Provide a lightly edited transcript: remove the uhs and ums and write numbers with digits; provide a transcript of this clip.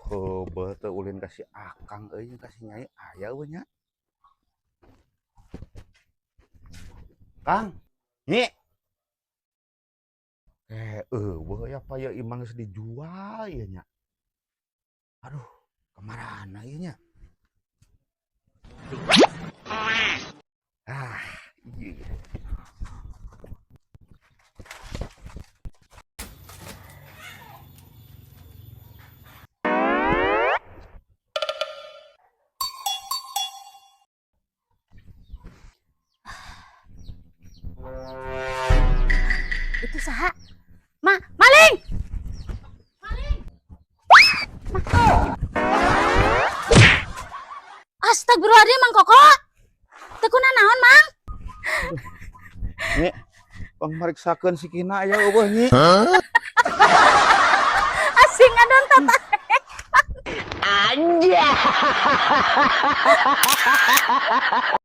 Heubeul teu ulin ka si Akang euy ka si Nyai aya euy nya. Kang, Nyi. Eh, eueuh apa ya imah geus dijual ieu nya. Aduh, kamarana ieu nya? Ah, iya. Itu saha? Ma, maling! Maling! Ma. Astagfirullahaladzim, Mang Koko. Teu naon, Mang? Nyi, pang mariksakeun sikina aya eueuh, Nyi. Asing ngadon tata. Anjay.